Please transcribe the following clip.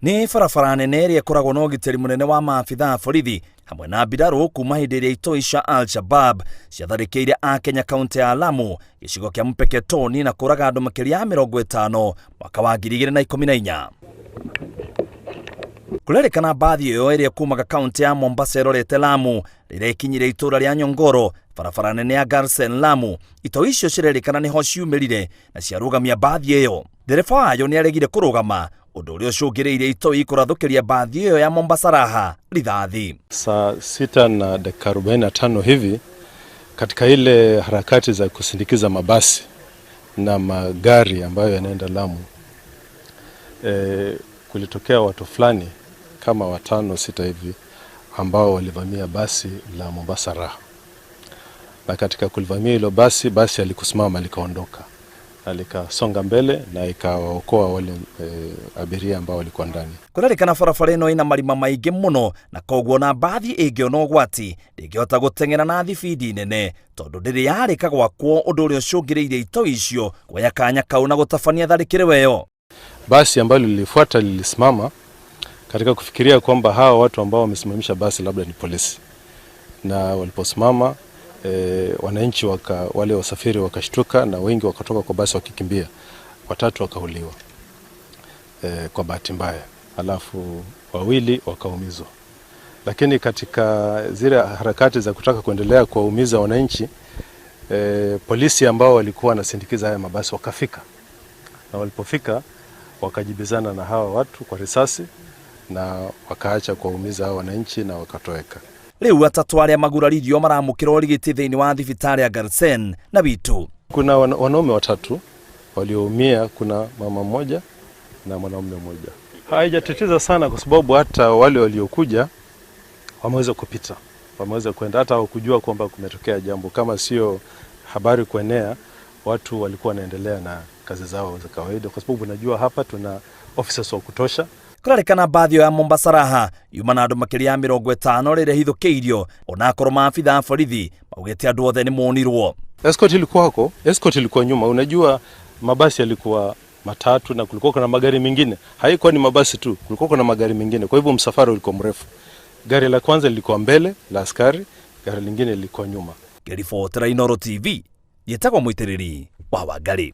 Nĩ barabara nene ĩrĩa ĩkoragwo na ũgitĩri mũnene wa maabitha a borithi hamwe na mbirarũ kuma hĩndĩ ĩrĩa itoi cia Al-Shabab ciatharĩkĩire Akenya kaunti ya Lamu, gĩcigo kĩa Mpeketoni, na kũraga andũ makĩria ya 50 mwaka wa 2014. Kũrerĩkana mbathi ĩyo ĩrĩa kumaga kaunti ya Mombasa ĩrorete Lamu rĩrĩa ĩkinyire itũra rĩa Nyongoro, barabara nene ya Garsen Lamu, itoi icio cirerĩkana nĩho ciumĩrire na ciarũgamia mbathi ĩyo. Ndereba wayo nĩ aregire kũrũgama, ũndũ ũrĩa ũcũngĩrĩirie itoi kũrathũkĩria mbathi ĩyo ya Mombasa Raha rithathi. Saa 6:45 hivi, katika ile harakati za kusindikiza mabasi na magari ambayo yanaenda Lamu, kulitokea watu fulani kama watano sita hivi ambao walivamia basi la Mombasa Raha, na katika kulivamia hilo basi, basi halikusimama, likaondoka na likasonga mbele na ikawaokoa wale abiria ambao walikuwa ndani. Kũrerĩkana barabara ĩno ĩna marima maingĩ mũno na koguo na mbathi ĩngĩona ũgwati ndĩngĩhota gũteng'era na thibindi nene tondũ ndĩrĩ yarĩka gwakwo, ũndũ ũrĩa ũcũngĩrĩirie itoi icio kuoya kanya kau na gũtabania tharĩkĩro ĩyo. Basi ambalo lilifuata lilisimama katika kufikiria kwamba hawa watu ambao wamesimamisha basi labda ni polisi, na waliposimama, wananchi wale wasafiri wakashtuka na wengi wakatoka kwa basi wakikimbia, watatu wakauliwa kwa bahati mbaya, alafu wawili wakaumizwa. Lakini katika zile harakati za kutaka kuendelea kuwaumiza wananchi, polisi ambao walikuwa wanasindikiza haya mabasi wakafika, na walipofika wakajibizana na hawa watu kwa risasi na wakaacha kuwaumiza hawa wananchi na wakatoweka. Rĩu atatũ arĩa maguraririo maramũkĩra ũrigiti thĩinĩ wa thibitarĩ ya Garsen na Witu. Kuna wanaume watatu walioumia, kuna mama mmoja na mwanaume mmoja. Haijatatiza sana kwa sababu hata wale waliokuja wameweza kupita, wameweza kwenda, hata hawakujua kwamba kumetokea jambo. Kama sio habari kuenea, watu walikuwa wanaendelea na kazi zao za kawaida, kwa sababu unajua hapa tuna officers wa kutosha. Kũrerĩkana mbathi ĩyo ya Mombasa Raha yuma na andũ makĩria ya 50 rĩrĩa ĩhithũkĩirio, onakorwo maabitha a borithi maugĩte andũ othe nĩ monirwo. Escort ilikuwa hako, escort ilikuwa nyuma. Unajua mabasi yalikuwa matatu na kulikuwa kuna magari mengine. Haikuwa ni mabasi tu, kulikuwa kuna magari mengine. Kwa hivyo msafara ulikuwa mrefu. Gari la kwanza lilikuwa mbele la askari, gari lingine lilikuwa nyuma. Ngĩribotera Inooro TV, njĩtagwo Mũitĩrĩri wa Wangarĩ.